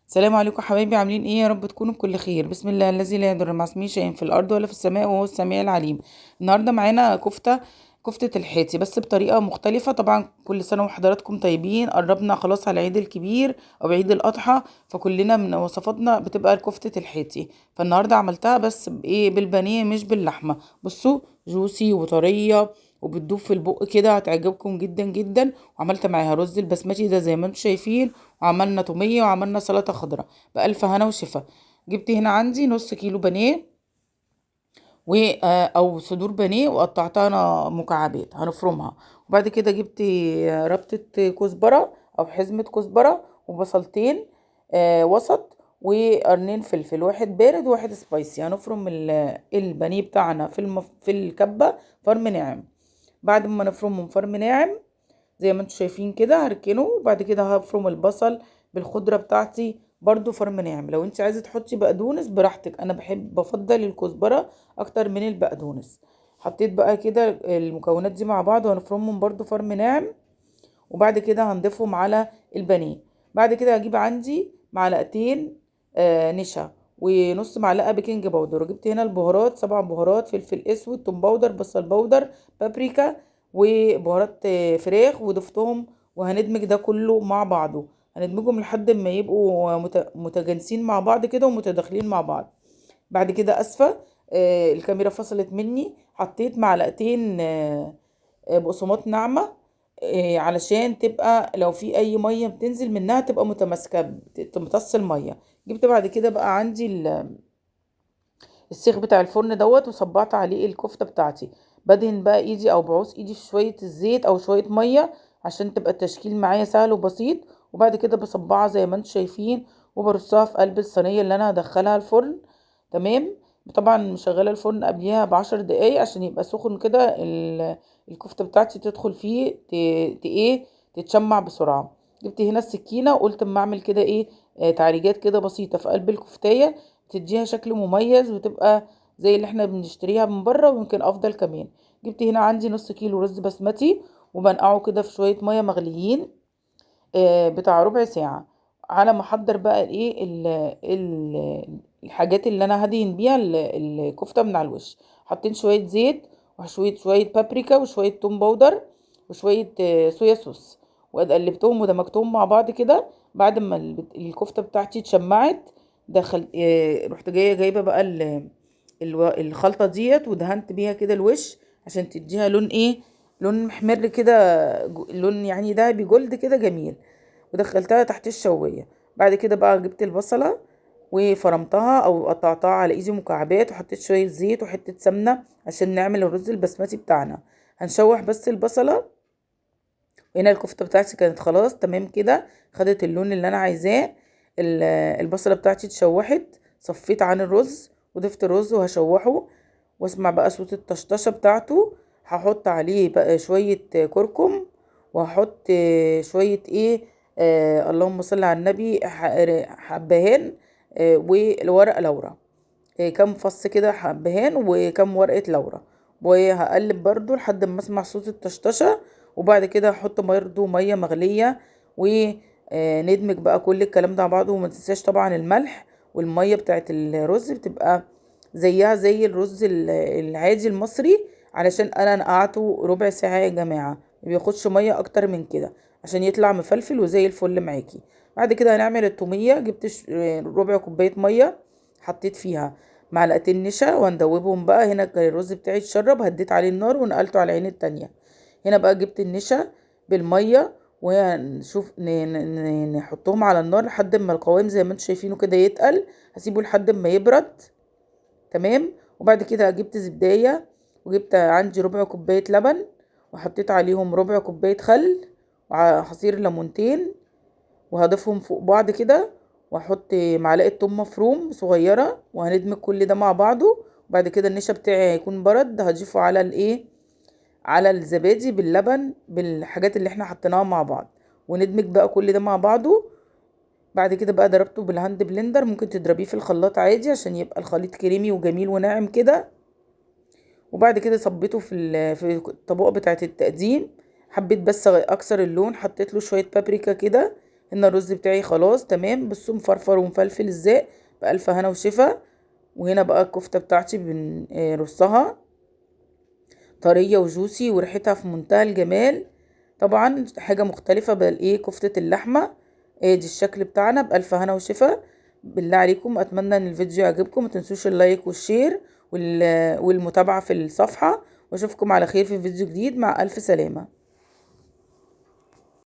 السلام عليكم حبايبي، عاملين ايه؟ يا رب تكونوا بكل خير. بسم الله الذي لا يضر مع اسمه شيء في الارض ولا في السماء وهو السميع العليم. النهارده معانا كفته الحيتي بس بطريقة مختلفة. طبعا كل سنة وحضراتكم طيبين، قربنا خلاص على العيد الكبير او عيد الاضحى، فكلنا من وصفاتنا بتبقى كفته الحيتي. فالنهارده عملتها بس بايه؟ بالبانيه مش باللحمه. بصوا جوسي وطريه وبتدوب في البق كده، هتعجبكم جدا جدا. وعملت معاها رز البسمتي ده زي ما انتم شايفين، وعملنا توميه وعملنا سلطة خضراء بألف هنا وشفا. جبت هنا عندي نص كيلو بانيه و او صدور بانيه، وقطعتها انا مكعبات هنفرمها. وبعد كده جبت ربطه كزبره او حزمه كزبره وبصلتين وسط، وقرنين فلفل، واحد بارد وواحد سبايسي. هنفرم البانيه بتاعنا في الكبه فرم ناعم. بعد ما نفرمهم فرم ناعم زي ما انتم شايفين كده هركنه. وبعد كده هفرم البصل بالخضره بتاعتي برضو فرم ناعم. لو انت عايزه تحطي بقدونس براحتك، انا بفضل الكزبره اكتر من البقدونس. حطيت بقى كده المكونات دي مع بعض وهنفرمهم برضو فرم ناعم. وبعد كده هنضيفهم على البانيه. بعد كده هجيب عندي معلقتين نشا ونص معلقه baking powder. وجبت هنا البهارات، 7 بهارات، فلفل اسود، توم powder، بصل powder، بابريكا، وبهارات فراخ، وضفتهم. وهندمج ده كله مع بعضه، هندمجهم لحد ما يبقوا متجانسين مع بعض كده ومتداخلين مع بعض. بعد كده اسفه، الكاميرا فصلت مني، حطيت معلقتين بقسماط ناعمة، علشان تبقى لو في اي مية بتنزل منها تبقى متماسكة، تمتص المية. جبت بعد كده بقى عندي السيخ بتاع الفرن دوت، وصبعت عليه الكفتة بتاعتي. بدهن بقى ايدي او بعوز ايدي في شوية الزيت او شوية مية عشان تبقى التشكيل معايا سهل وبسيط. وبعد كده بصبعها زي ما انتم شايفين وبرصها في قلب الصينية اللي انا هدخلها الفرن. تمام. طبعا مشغله الفرن قبليها ب10 دقايق عشان يبقى سخن كده، الكفتة بتاعتي تدخل فيه تتشمع بسرعة. جبت هنا السكينة وقلت اما اعمل كده تعريجات كده بسيطة في قلب الكفتايه، تديها شكل مميز وتبقى زي اللي احنا بنشتريها من بره، ويمكن افضل كمان. جبت هنا عندي نص كيلو رز بسمتي وبنقعه كده في شوية مية مغليين، بتاع ربع ساعة، على ما احضر بقى الحاجات اللي انا هدهن بيها الكفتة من على الوش. حطيت شوية زيت وشوية بابريكا وشوية توم powder وشوية soya sauce، وقلبتهم ودمجتهم مع بعض كده. بعد ما الكفتة بتاعتي اتشمعت، رحت جاية جايبه بقى الخلطة ديت ودهنت بيها كده الوش عشان تديها لون ايه، لون محمر كده، لون دهبي جولد كده جميل. ودخلتها تحت الشوايه. بعد كده بقى جبت البصله وفرمتها او قطعتها على ايدي مكعبات، وحطيت شوية زيت وحتة سمنه عشان نعمل الرز البسمتي بتاعنا. هنشوح بس البصله. هنا الكفتة بتاعتي كانت خلاص تمام كده، خدت اللون اللي انا عايزاه. البصله بتاعتي اتشوحت، صفيت عن الرز وضفت الرز وهشوحه واسمع بقى صوت الطشطشه بتاعته. هحط عليه بقى شوية كركم، وهحط شوية ايه، اللهم صل على النبي، حبهان، والورق لورا، كام فص كده حبهان وكام ورقة لورا. وهقلب برضو لحد ما اسمع صوت الطشطشه. وبعد كده هحط برضو مية مغليه وندمج بقى كل الكلام ده مع بعضه. وما تنساش طبعا الملح، والمية بتاعت الرز بتبقى زيها زي الرز العادي المصري، علشان انا نقعته ربع ساعة يا جماعة، ما بياخدش مية اكتر من كده عشان يطلع مفلفل وزي الفل معاكي. بعد كده هنعمل التوميه. جبت ربع كوباية مية، حطيت فيها معلقتين نشا وهندوبهم بقى. هنا كان الرز بتاعي اتشرب، هديت عليه النار ونقلته على العين التانية. هنا بقى جبت النشا بالمية وهنشوف نحطهم على النار لحد ما القوام زي ما انتم شايفينه كده يتقل. هسيبه لحد ما يبرد. تمام. وبعد كده جبت زبدايه، وجبت عندي ربع كوباية لبن، وحطيت عليهم ربع كوباية خل وعصير ليمونتين، وهضيفهم فوق بعض كده، واحط معلقه توم مفروم صغيرة، وهندمج كل ده مع بعضه. وبعد كده النشا بتاعي هيكون برد، هضيفه على الايه، على الزبادي باللبن بالحاجات اللي احنا حطيناها مع بعض، وندمج بقى كل ده مع بعضه. بعد كده بقى ضربته بال hand blender، ممكن تضربيه في الخلاط عادي عشان يبقى الخليط كريمي وجميل وناعم كده. وبعد كده صبيته في الطبقة بتاعه التقديم. حبيت بس اكسر اللون، حطيت له شوية بابريكا كده هنا الرز بتاعي خلاص تمام. بصوا مفرفر ومفلفل ازاي، بألف هنا وشفا. وهنا بقى الكفتة بتاعتي بنرصها طرية وجوسي وريحتها في منتهى الجمال. طبعا حاجة مختلفة بدل ايه كفتة اللحمة. ادي الشكل بتاعنا بألف هنا وشفا. بالله عليكم اتمنى ان الفيديو يعجبكم، ما تنسوش ال like وال share والمتابعة في الصفحة، واشوفكم على خير في فيديو جديد. مع الف سلامة.